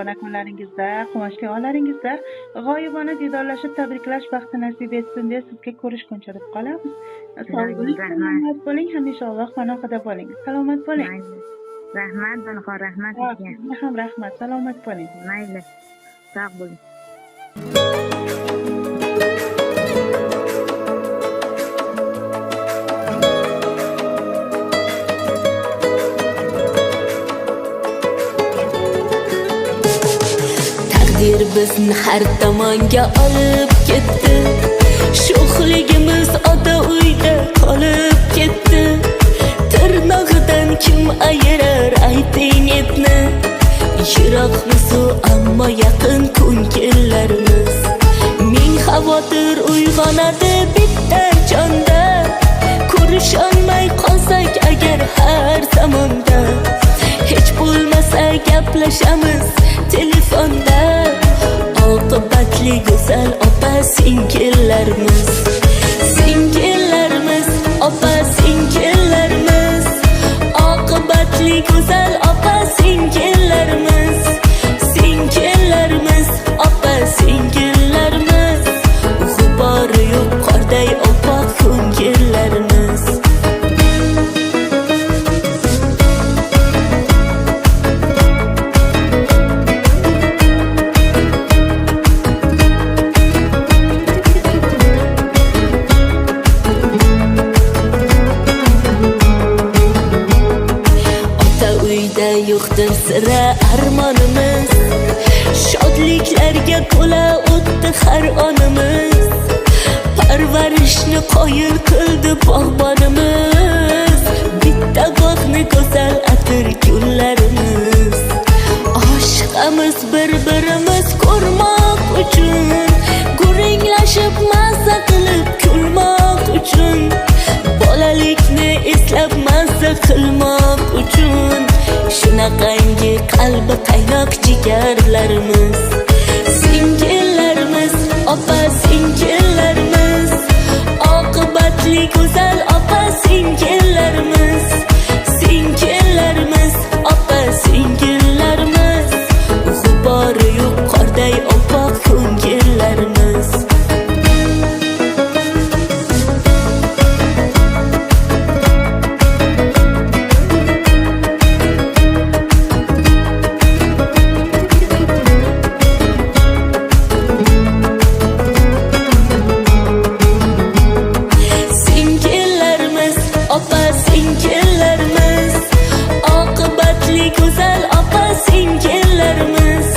Kunlaringizda, quvonchli onlaringizda g'oyibona diydorlashib tabriklash baxti nasib etsin deya sizga ko'rishguncha deb qolamiz. Sog' bo'ling, Rahmat. Salomat bo'ling, hamisha Alloh panohida bo'ling. Salomat bo'ling. Mayli. Rahmat, Onaxon, rahmat sizga. Sizga ham rahmat. Salomat bo'ling. Mayli. Sog' bo'ling. Taqdir bizni har tomonga olib ketdi. Sho'xligimiz ota uyda qolib ketdi. Tirnog'idan kim ayirar ayting etni? Yiroqmiz u, ammo yaqin ko'ngillarimiz. Ming xavotir uyg'onadi bitta jonda. Ko'risholmay qolsak agar har zamonda, hech bo'lmasa gaplashamiz telefonda. Oqibatli go'zal opa singillarimiz, singillarimiz, opa singillarimiz. Oqibatli go'zal opa singillarimiz, singillarimiz, opa singillarimiz. G'ubori yo'q qorday oppoq ko'ngillarimiz. Ota uyda yo'qdir sira armonimiz. Shodliklarga to'la o'tdi har onimiz. Parvarishni qoyil qildi bog'bonimiz. Bitta bog'ni go'zal atir gullarimiz. Oshiqamiz bir-birimiz ko'rmoq uchun, Gurringlashib mazza qilib kulmoq uchun, bolalikni eslab mazza qilmoq uchun. Shunaqangi qalbi qaynoq jigarlarimiz, singillarimiz, opa singillarimiz. Oqibatli go'zal opa singillarimiz, singillarimiz, opa singillarimiz. G'ubori yo'q qorday oppoq ko'ngillarimiz. Singillarimiz, opa singillarimiz. Oqibatli go'zal opa singillarimiz,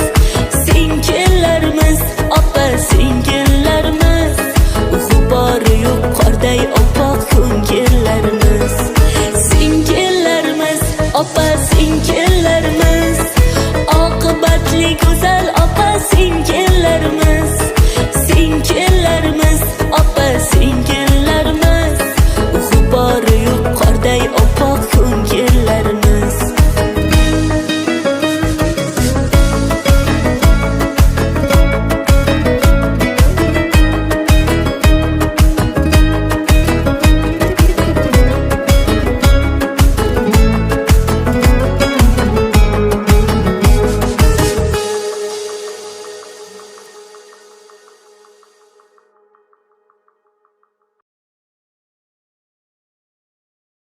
singillarimiz, opa singillarimiz. G'ubori yo'q qorday oppoq ko'ngillarimiz. Singillarimiz, opa singillarimiz. Oqibatli go'zal opa singillarimiz.